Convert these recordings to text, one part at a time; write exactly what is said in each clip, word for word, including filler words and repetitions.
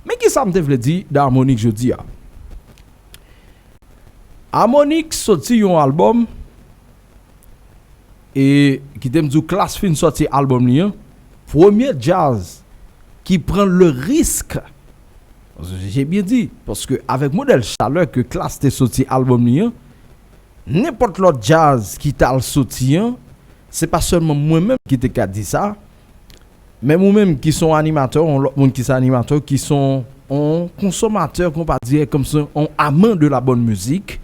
Men ki sa m te vle di de Harmonik jodi a? Harmonik soti yon albòm, e kite m di w, Klass fin sòti albòm li an, premye djaz ki pran le risk, j'ai bien dit, paske avèk modèl chalè ke Klass te soti albòm li an, nenpòt lòt djaz ki t al soti an, se pa sèlman mwen menm ki te ka di sa, men ou menm ki se yon animatè, yon lòt moun ki se animatè, ki se yon, yon konsomatè, kon pa di, kòmsi yon amant de la bonne musique,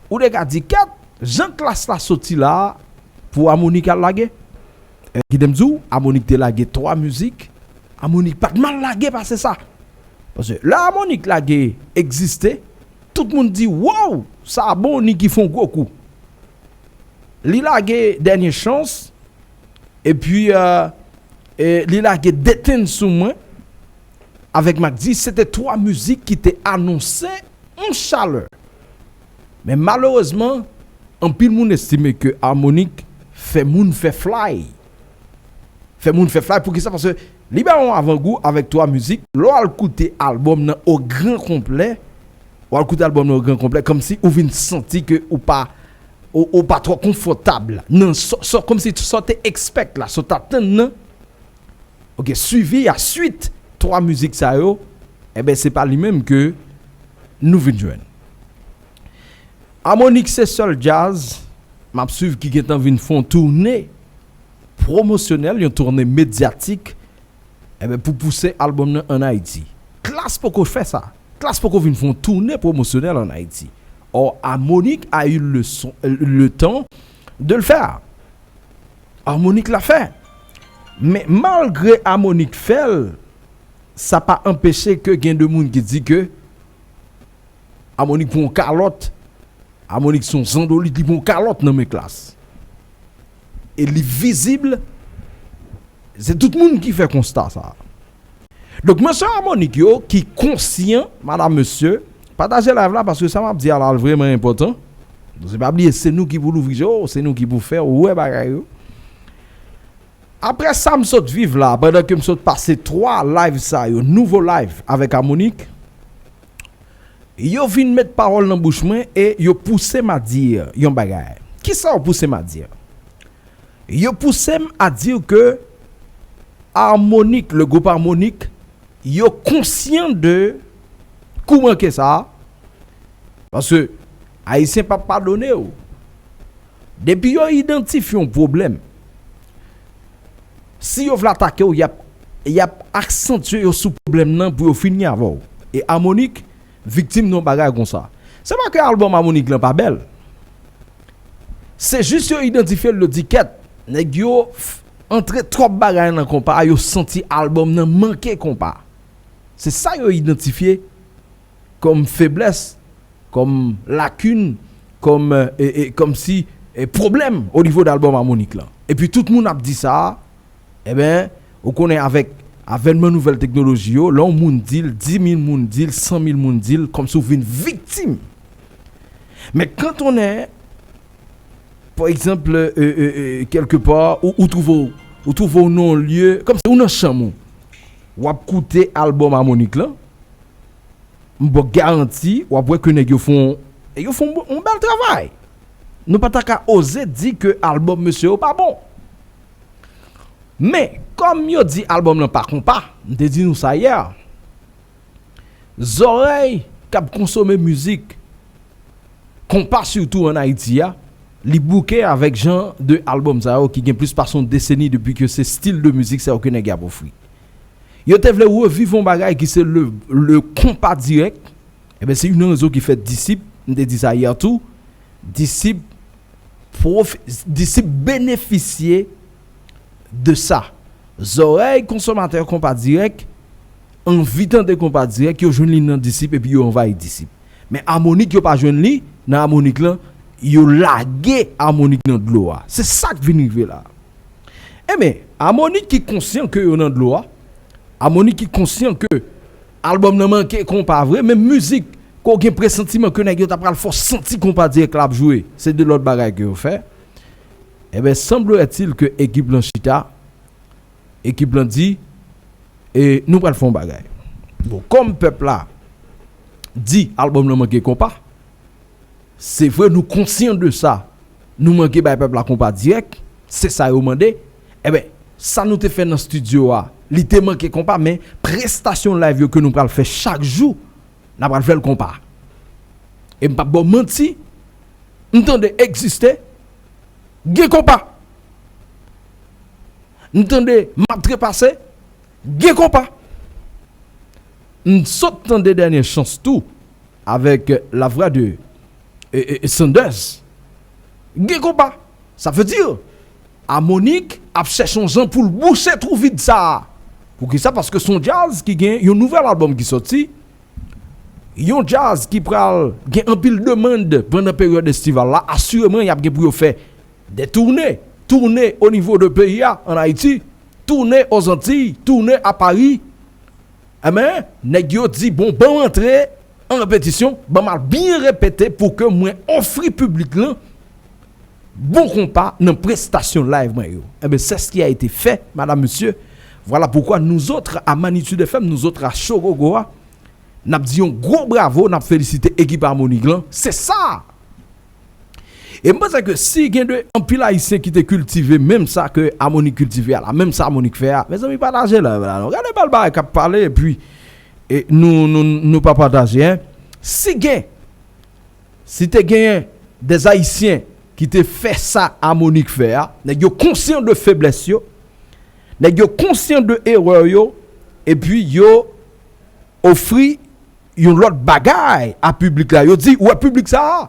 ou te ka di, kèt, jan Klass la soti la, pou Harmonik al lage. E kite m di w, Harmonik te lage twa mizik, Harmonik pa t mal lage pase sa. Paske lè Harmonik lage Egziste, tout moun di, wow, sa bon, Nicky fè yon gwo kou. Li lage Dènye Chans, epi, euh, e li lage Detenn Sou Mwen avèk Mack D, se te twa mizik ki te anonse yon chalè. Men malerezman, anpil moun estime ke Harmonik fè moun fè flay. Fè moun fè flay, poukisa? Paske li ba yon avangou avèk twa mizik. Lè w al koute albòm nan o gran konplè, w al koute albòm nan o gran konplè, kòmsi ou vin santi ke ou pa, ou, ou pa twò konfòtab nan sa, sa, kòmsi sa w te expect la, sa w t atann nan. Ok, swivi a swit twa mizik sa yo, enben, se pa li menm ke nou vin jwenn. Harmonik se sèl djaz m ap swiv ki gentan vin fè yon toune pwomosyonèl, yon toune medyatik, enben, pou pouse albòm nan ann Ayiti. Klass poko fè sa. Klass poko vin fè yon toune pwomosyonèl ann Ayiti. Or, Harmonik a eu le, son, le temps de le faire. Harmonik la fè. Men malgre Harmonik fè l, sa pa anpeche ke gen de moun ki di ke Harmonik pran yon kalòt, Harmonik se yon zandolit, li pran yon kalòt nan men Klass. E li vizib, se tout moun ki fè konsta sa. Donk, mesye Harmonik yo ki konsyan, madam, mesye, pataje live la, paske sa m ap di a la, l vrèman enpòtan. Se pa bliye, se nou ki pou louvri je w, se nou ki pou fè w wè bagay yo. Apre sa m sot viv la, pandan ke m sot pase twa live sa yo, nouvo live avèk Harmonik, yo vin met pawòl nan bouch mwen e yo pouse m a di yon bagay. Kisa yo pouse m a di? Yo pouse m a di ke Harmonik, le gwoup Harmonik, yo konsyan de kou manke sa a, paske Ayisyen p ap padone w. Depi yo idantifye yon pwoblèm, si yo vle atake w, y ap, y ap aksantye yo sou pwoblèm nan pou yo fini avè w. E Harmonik viktim nan yon bagay konsa. Se pa ke albòm Harmonik lan pa bèl. Se jis yo idantifye l, yo di, kèt, nèg yo f-, antre twòp bagay nan konpa a, yo santi albòm nan manke konpa. Se sa yo idantifye kòm feblès, kòm lakin, kòm, e, e, kòmsi, e, pwoblèm o nivo de albòm Harmonik lan. Epi tout moun ap di sa, enben, ou konnen avèk avènman nouvèl teknoloji yo, lè yon moun di l, di mil moun di l, san mil moun di l, kòmsi w vin viktim. Men quand on est, par exemple, euh, euh, euh, quelque part, ou, ou twouve w, ou twouve w nan yon lye, kòmsi ou nan chanm ou, w ap koute albòm Harmonik lan, m ba w garanti, w ap wè ke nèg yo fè yon, yo fè yon, yon bèl travay. Nou pa ta ka oze di ke albòm mesye yo pa bon. Men, kòm yo di albòm lan pa konpa, m te di nou sa yè, zòrèy k ap konsome mizik konpa, sitou ann Ayiti a, li bouke avèk jan de albòm sa yo ki gen plis pase yon deseni depi ke se stil de mizik sa yo ke nèg y ap ofri. Yo te vle reviv yon bagay ki se le, le konpa dirèk. Enben, se youn nan rezon ki fè Disip, m te di sa yè tou, Disip pwofi-, Disip benefisye de sa. Zòrèy konsomatè konpa dirèk anvi tande konpa dirèk, yo jwenn li nan Disip epi yo anvayi Disip. Men Harmonik, yo pa jwenn li nan Harmonik lan, yo lage Harmonik nan dlo a. Se sa k vin rive la. Enben, Harmonik ki konsyan ke yo nan dlo a, Harmonik ki konsyan ke albòm nan manke konpa vre, men mizik ke w gen presantiman ke nèg yo ta pral fè w santi konpa dirèk la ap jwe, se de lòt bagay ke yo fè. Enben, semblerait-il ke ekip lan chita, ekip lan di, e nou pral fè yon bagay. Bon, kòm pèp la di albòm lan manke konpa, se vre, nou konsyan de sa. Nou manke bay pèp la konpa dirèk, se sa yo mande. Enben, sa nou te fè nan estidyo a, li te manke konpa, men prestasyon live yo ke nou pral fè chak jou, n a pral fè l konpa. E m p ap ba w manti, m tande Egziste, gen konpa. M tande M ap Trepase, gen konpa. M sot tande Dènye Chans tou, avèk la vwa de e, e, e Sanders. Gen konpa. Sa vle di, Amonik ap chèche yon jan pou l bouche twou vid sa a. Poukisa? Paske se yon djaz ki gen yon nouvèl albòm ki soti. Yon djaz ki pral gen anpil demann pandan peryòd estival la. Asireman, y ap gen pou yo fè de toune. Toune o nivo de peyi a, ann Ayiti. Toune Ozantiy, toune a Pari. Enben, nèg yo di, bon, ban m antre an repetisyon, ban m al byen repete pou ke mwen ofri piblik lan bon konpa nan prestasyon live mwen yo. Enben, c'est ce qui a été fait, madame, monsieur. Voilà pourquoi nous autres, à Magnitude F M, nous autres, à Chogogo, a, n ap di yon gwo bravo, n ap felisite ekip Amonik lan. Se sa! E m panse ke si gen de anpil Ayisyen ki te kiltive menm sa ke Amonik kiltive a la, menm sa Amonik fè a, mezanmi, pataje live la non. Gade bèl bagay k ap pale, epi e nou, nou, nou pa pataje, en. Si gen, si te genyen de Ayisyen ki te fè sa Amonik fè a, nèg yo konsyan de feblès yo, nèg yo konsyan de erè yo, epi yo ofri yon lòt bagay a piblik la. Yo di, ou wè piblik sa a?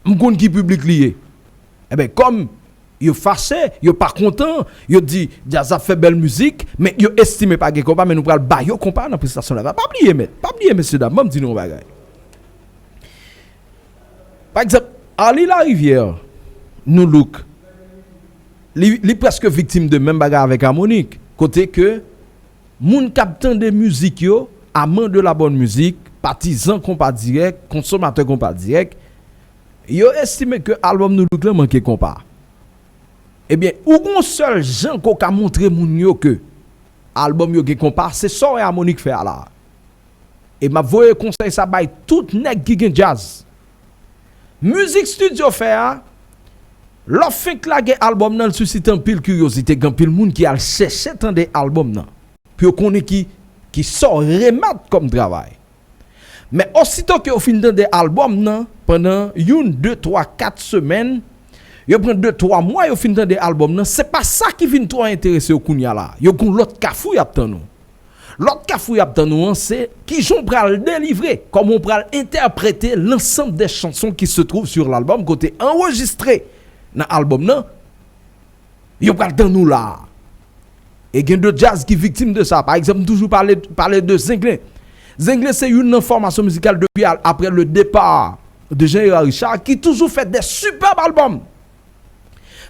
M konn ki piblik li ye. Enben, kòm yo fache, yo pa kontan, yo di, djaz ap fè bèl mizik, men yo estime pa gen konpa, men nou pral ba yo konpa nan prestasyon la. Pa bliye, mèt, pa bliye, mesye dam, ban m di nou yon bagay. Pa egzanp, Arly Larivière, Nou Look, li, li prèske viktim de menm bagay avèk Amonik. Kote ke moun k ap tande mizik yo, aman de la bòn mizik, patizan konpa dirèk, konsomatè konpa dirèk, yo estime ke albòm Nou Look lan manke konpa. Ebyen, ou gon sèl jan ke w ka montre moun yo ke albòm yo gen konpa, se sa w wè Amonik fè a la. E m ap voye konsèy sa bay tout nèg ki gen djaz. Mizik estidyo fè a, lè w fenk lage albòm nan, l sisite anpil kiryozite, gen anpil moun ki al chèche tande albòm nan, pou yo konnen ki, ki sa w remèt kòm travay. Men osito ke yo fin tande albòm nan, pandan youn, de, twa, kat semèn, yo pran de, twa mwa, yo fin tande albòm nan, se pa sa ki vin twò enterese yo kounye a la. Yo gon lòt kafou y ap tann ou. Lòt kafou y ap tann ou an, se kijan w pral delivre, kòman w pral entèprete l'ensemble des chansons qui se trouvent sur l'album, kote anrejistre nan albòm nan, yo pral tann ou la a. E gen de djaz ki viktim de sa. Pa egzanp, m toujou pale, pale de Zenglen. Zenglen se youn nan fòmasyon mizikal depi a, apre le départ de Jean Hérard Richard, ki toujou fè de sipèb albòm.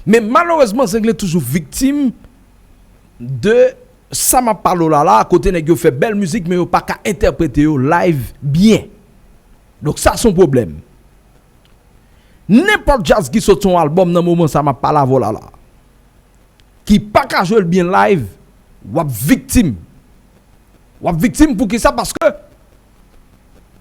Men malerezman, Zenglen toujou viktim de sa m ap pale w la la, kote nèg yo fè bèl mizik, men yo pa ka entèprete yo live byen. Donk sa se yon pwoblèm. Nenpòt djaz ki sot yon albòm nan moman sa m ap pale avè w la la, ki pa ka jwe l byen live, w ap viktim. W ap viktim poukisa? Paske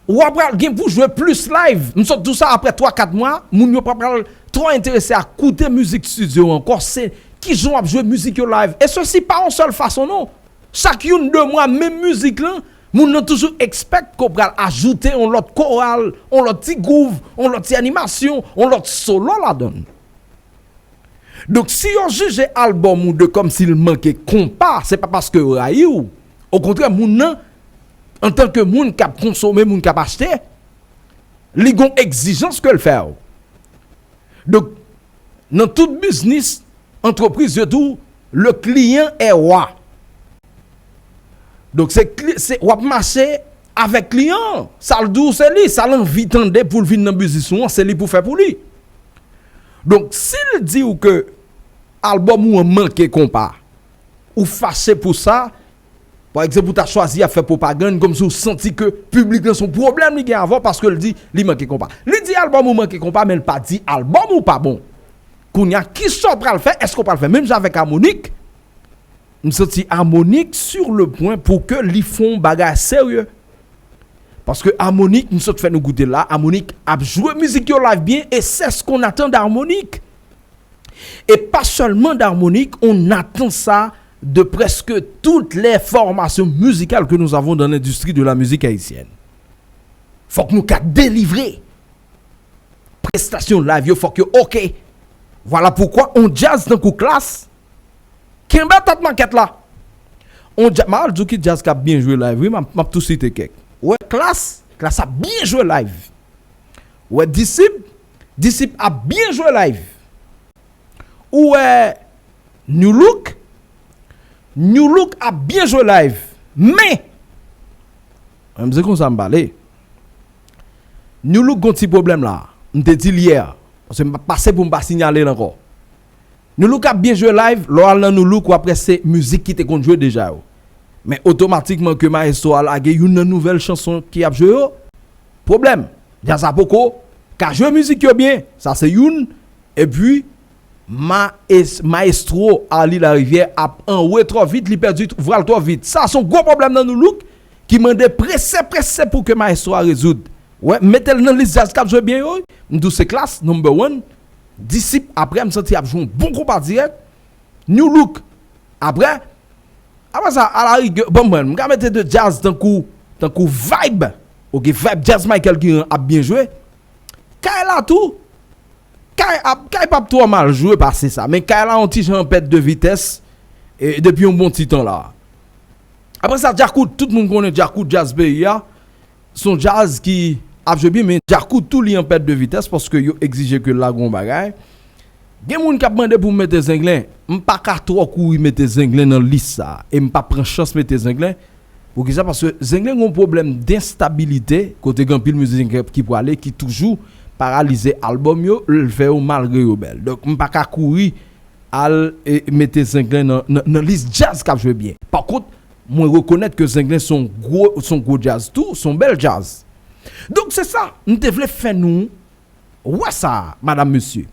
w ap pral gen pou jwe plis live. M sot di w sa, apre twa, kat mwa, moun yo pa pral twò enterese a koute mizik estidyo ankò. Se kijan w ap jwe mizik yo live. E sesi pa yon sèl fason non. Chak youn, de mwa, menm mizik lan, moun nan toujou expect ke w pral ajoute yon lòt koral, yon lòt ti gwouv, yon lòt ti animasyon, yon lòt solo ladan l. Donk, si yo jije albòm ou de kòmsi l manke konpa, se pa paske yo rayi w. Okontrè, moun nan, antanke moun k ap konsome, moun k ap achte, li gon egzijans ke l fè w. Donk, nan tout biznis, antrepriz, yo di w, le client est roi. Donk, se, kli- se w ap mache avèk kliyan an. Sa l di w, se li. Sa l anvi tande pou l vin nan biznis ou an, se li pou fè pou li. Donk, si l di w ke albòm ou an manke konpa, ou fache pou sa, pa egzanp, ou ta chwazi ap fè pwopagann kòmsi w santi ke piblik lan se yon pwoblèm li gen avè w paske l di li manke konpa. Li di albòm ou manke konpa, men l pa di albòm ou pa bon. Kounye a, kisa w pral fè? Èske w pral fè menm jan avèk Amonik? M santi Harmonik sur le pwen pou ke li fè yon bagay serye. Paske Harmonik, m sot fè nou koute la, Harmonik ap jwe mizik yo live byen, et c'est ce qu'on attend d'Harmonik. Et pas seulement d'Harmonik, on attend ça de presque toutes les formations musicales que nous avons dans l'industrie de la musique haïtienne. Fòk nou ka delivre prestasyon live yo, fòk yo oke. Vwala poukwa on djaz tankou Klass, kenbe tèt makèt la. On djaz, m a al di w ki djaz k ap byen jwe live, wi, m ap, m ap tou site kèk. Ou wè Klass, Klass ap byen jwe live. Ou wè Disip, Disip ap byen jwe live. Ou wè Nu Look, Nu Look ap byen jwe live. Men, men se konsa m pale. Nu Look gon ti pwoblèm la. M te di l yè. Paske m pa pase pou m pa sinyale l ankò. Nu Look ap byen jwe live, lè w al nan Nu Look, w ap wè se mizik ki te konn jwe deja yo. Men otomatikman ke mayestwo a lage youn nan nouvèl chanson ki ap jwe yo, pwoblèm. Djaz la poko ka jwe mizik yo byen, sa se youn. Epi, maes-, mayestwo Arly Larivière ap anwe twò vit, li pèdi vwa l twò vit. Sa se yon gwo pwoblèm nan Nu Look ki mande prese, prese pou ke mayestwo a rezoud. Wè, mete l nan lis djaz k ap jwe byen yo. M di w se Klass, number one. Disip, apre, m santi ap jwe yon bon konpa dirèk. Nu Look, apre. Apre sa, alarigè, bon, mwen, m ka mete de djaz tankou, tankou Vibe. Oke, Vibe, djaz Michael Guérin ap byen jwe. Kay la tou, Kay ap, Kay p ap twò mal jwe pase sa. Men Kay la yon ti jan an pèt de vitès, e, depi yon bon ti tan la. Apre sa, Djakout, tout moun konnen Djakout, djaz peyi a. Se yon djaz ki ap jwe byen, men Djakout tou li an pèt de vitès paske yo egzije ke l lage yon bagay. Gen moun k ap mande pou m mete Zenglen. M pa ka twò kouri mete Zenglen nan lis sa a. E m p ap pran chans mete Zenglen. Poukisa? Paske Zenglen gen yon pwoblèm denstabilite, kote gen anpil mizisyen ki, ki prale, ki toujou paralize albòm yo, l fè yo malgre yo bèl. Donk, m pa ka kouri al, e, mete Zenglen nan, nan, nan lis djaz k ap jwe byen. Pa kont, mwen rekonèt ke Zenglen se yon gwo, se yon gwo djaz tou, se yon bèl djaz. Donk, se sa, m te vle fè nou wè sa, madam, mesye.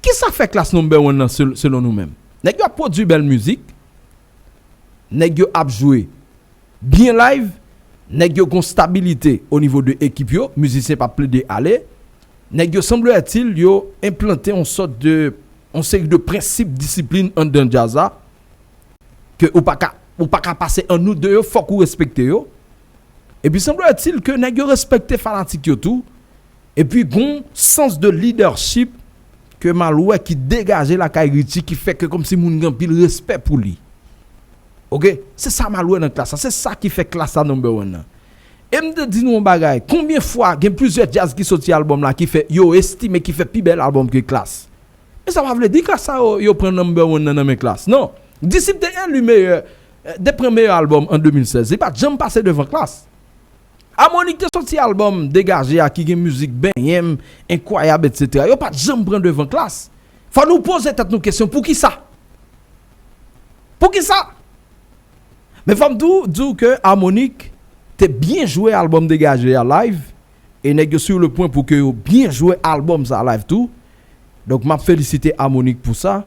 Kisa fè Klass number one nan sel-, selon nou menm? Nèg yo ap pwodui bèl mizik, nèg yo ap jwe byen live, nèg yo gon stabilite o nivo de ekip yo, mizisyen p ap plede ale, nèg yo, sanble-t-il, yo enplante yon sòt de, yon seri de prensip disiplin anndan djaz la, ke ou pa ka, ou pa ka pase ann ou de yo, fòk ou respekte yo. Epi, sanble-t-il, ke nèg yo respekte fanatik yo tou, epi gon sans de leadership ke m al wè ki degaje lakay Richie, ki fè ke kòmsi moun gen anpil respè pou li. Oke? Se sa m al wè nan Klass la. Se sa ki fè Klass la number one nan. E m te di nou yon bagay. Konbyen fwa gen plizyè djaz ki soti albòm la ki fè, yo estime ki fè pi bèl albòm ke Klass? Men sa pa vle di Klass sa yo, yo pran number one nan, nan men Klass. Non. Disip te eli meyè, eh, te pran meyè albòm an de mil sèz. Li pa t janm pase devan Klass. Harmonik te soti albòm Degaje a ki gen mizik Benyen m, Enkwayab, etsetera. Yo pa t janm pran devan Klass. Fò nou poze tèt nou kesyon, poukisa? Poukisa? Men fò m tou di w ke Harmonik te byen jwe albòm Degaje a live, e nèg yo sur le point pou ke yo byen jwe albòm sa live tou. Donk, m ap felisite Harmonik pou sa.